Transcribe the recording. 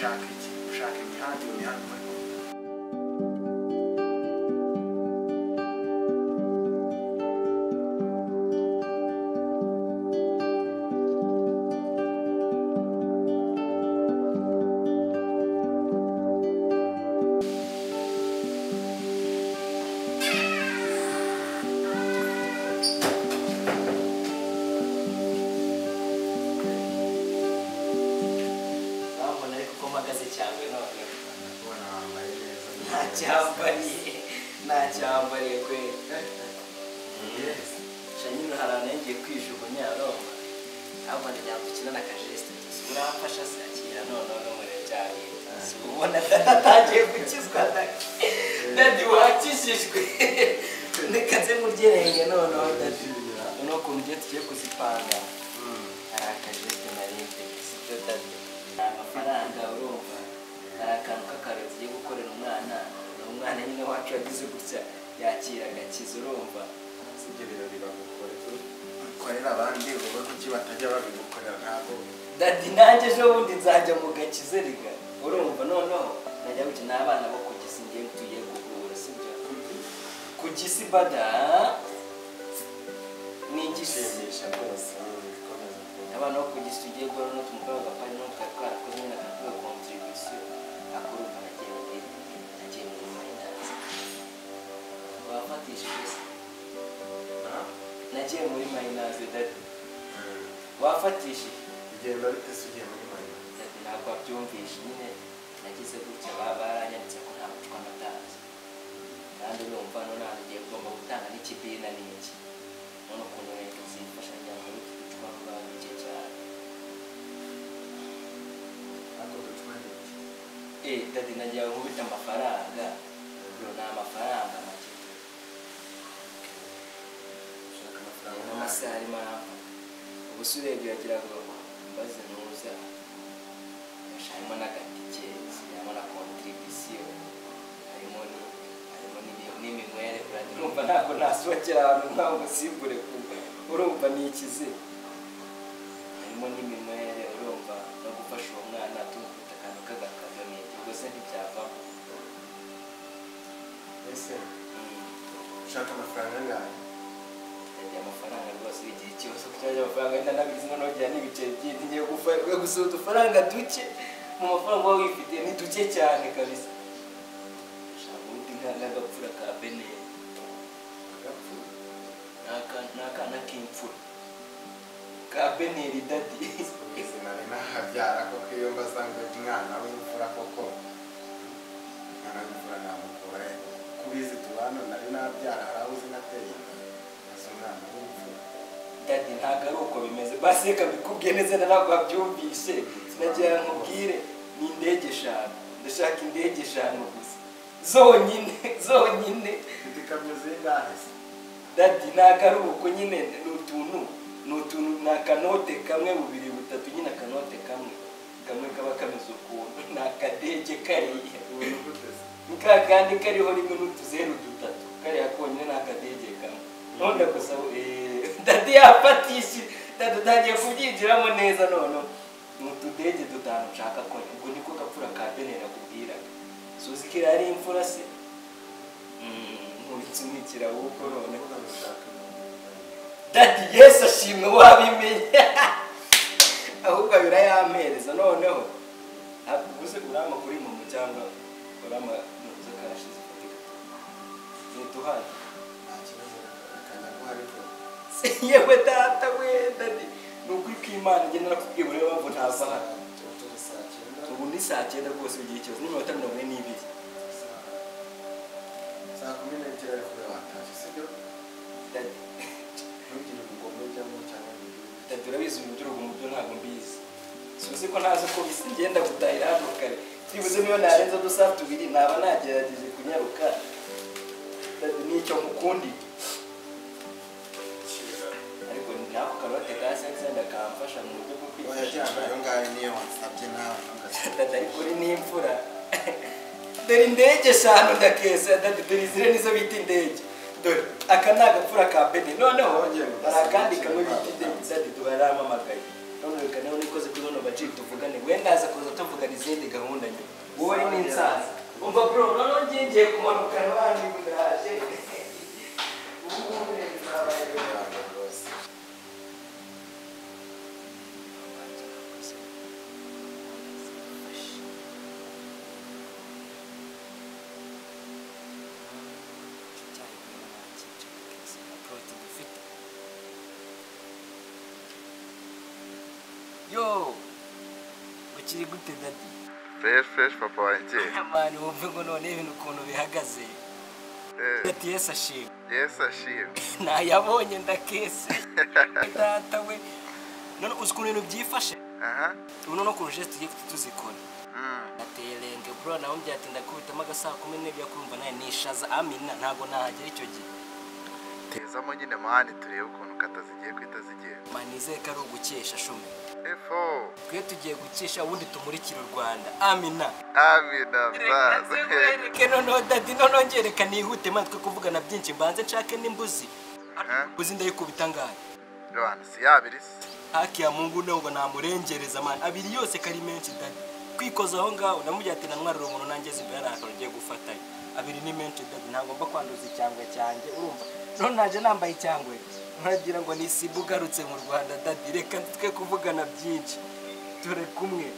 Ushaka iki? Ushaka imihanda, iyo mihanda barimo. Ntacyambariye kweli. Shanyine hari ahantu ngiye kwijugunya aromba. Ahubwo ndagira ngo dukine na kajeste. Uramfasha sakira none none cyane. Ubona data atangiye gukizwa daddy wakijijwe. Reka nze muryerenge none daddy. Noneho ukuntu ugiye tugiye kuzipanga. Hari akajeste nari mfite sibyo daddy. Amafaranga urumva. Hari akantu k'akarori tugiye gukorera umwana. Umwana nyine wacu yagize gutya yakira agakiza urumva. Sibyo birori bagukorera abandi wowe kuki batajya babigukorera ntabwo. Daddy nanjye ejo bundi nzajya mu gakiza riga urumva noneho najya gukina n'abana bo ku gisi ngiye tugiye guhura sibyo ku gisi bada ni igishimisha rwose. Abana bo ku gisi tugiye guhura no tumukora agapari no twari twarakoze nyine akantu contribution akurumva nagiye nagiye mu finance wafatishije se nagiye muri finance daddy wafatishije bigenda bite se ugiye muri finance daddy ntabwo wabyumvishe nyine nagize gutya baranyanditse ko nta bucwa natanze kandi urumva none ngiye kugomba gutanga n'ikibina n'iki none ukuntu leta zifasha ngira ngo utu ducwa ruba duke cyane ariko ducwa ni iki? Daddy nagiye nkubita amafaranga bro ni amafaranga make ushaka amafaranga amasaha arimo aramfata ubu se urebye wagira ngo mbaze ntuza harimo n'agatike harimo na contribution harimo n'iminywere urumva ntabwo nasohokera ahantu nkaho ngusimbure urumva ni ikize harimo n'iminywere urumva no gufasha uwo mwana tumukubita akantu k'agakazo n'ibyo ubwo se ntibyavamo. Ese ushaka amafaranga angahe? Amafaranga rwose bigira ikibazo cyangwa amafaranga wenda nabizi noneho ngira n'ibiceri byinshi ngiye gusura udufaranga duke mu mafaranga uba wifitiye ni duke cyane kabisa. Ushaka ubundi nk'agapfura ka beneri ni akana k'imfura ka beneri daddy. Nari nahabyara koko iyo mbasanga umwana w'imfura koko umwana w'imfura namukura he kubizi tubana nari nabyara hari aho uzi nateye inda umwana w'imfura. Daddy ntabwo ari uko bimeze basi reka mbikubwiye neza ntabwo wabyumvishe nagira nkubwire ni indege eshanu ndashaka indege eshanu gusa zonyine zonyine. Mfite ikamyo zingahe se? Daddy ntabwo ari uko nyine ni utuntu ni akanote kamwe bubiri butatu nyine akanote kamwe kamwe kaba kameze ukuntu ni akadege kariya ni ka kandi kariho rimwe n'utuzeru dutatu kariya konyine ni akadege kamwe none gusa daddy yafatishije daddy utangiye kubyinjiramo neza none ni utudege dutanu nshaka ko ubwo niko gapfura ka beneri akubwiraga suzi ko ari imfura se nkubitse ahubwo none daddy Yesu ashimwe wabimenye ahubwo birayampereza noneho uguze urama kuri momo cyangwa urama nuguze karashize ifatika ntiduhaye nta kibazo akanyaguha ariko yewe data we daddy ni ukuri kw'Imana njye narakubwiye buri mpamvu ntava hano ubu ni saa cyenda rwose ugira ikibazo n'iminota 42 saa 12 ariko ube watashye sibyo daddy ntugire ubugome cyangwa cyangwa daddy urabizi ibintu by'urugomo byo ntabwo mbizi suzi ko ntazi uko bisa ngenda gutahira hano kare byibuze niyo narenza udusaha tubiri naba nagerageje kunyaruka daddy nicyo nkukundiye ariko nako karote ka sensenda kamfasha mu buryo bwo kwifasha. Ayo ngayo niyo wansabye nawe daddy ariko uri n'imfura dore indege eshanu ndakeza daddy dore izire nizo bita indege dore aka ni agapfura ka bene noneho hari akandi kamwe bita indege daddy tubaramamagaye none reka nawe nikoze kuri bano baji tuvugane wenda aza kuza tuvuga. tuvugana izindi gahunda nyuma. Wowe ni insaza. Umva bro, noneho ngiye kumanuka n'abandi ndaje. Ubu ngubu rero bizabaye rwose. Yo, ukiri gute daddy? Fresh fresh papa wanjye. Mani wumve ngo none ibintu ukuntu bihagaze. Ati Yesu ashimwe. Yesu ashimwe. Nayabonye ndakese. Data we. None uzi ukuntu ibintu byifashe? Aha. Ubu noneho ukuntu geste tugiye tuzikora. Nateye renge bro, nawe byatinda kubitamo agasaha 12 kumva nawe nishaza amina ntago nahagera icyo gihe. Tezamo nyine mani turebe ukuntu kata zigiye kwita zigenda. Mani nizere ko ari ugukesha shumi. Efo. Twe tugiye gukesha ubundi tumurikire u Rwanda. Amina. Amina mbaza. Reka noneho daddy noneho ngereka nihute mani twe kuvugana byinshi mbanze nshake n'imbuzi. Imbuzi ndayikubita ngahe? Rwanda si yabiri se. Haki ya Mungu ntabwo namurengereza mani abiri yose kari menshi daddy. Kwikoza aho ngaho ndamubwira ati nantwarira umuntu nangeze imbere hari akantu ugiye gufatanya. Abiri ni menshi daddy ntagomba kwanduza icyangwe cyanjye urumva. None naje nambaye icyangwe nkagira ngo nisibe ugarutse mu Rwanda daddy reka twe kuvugana byinshi. Turi kumwe.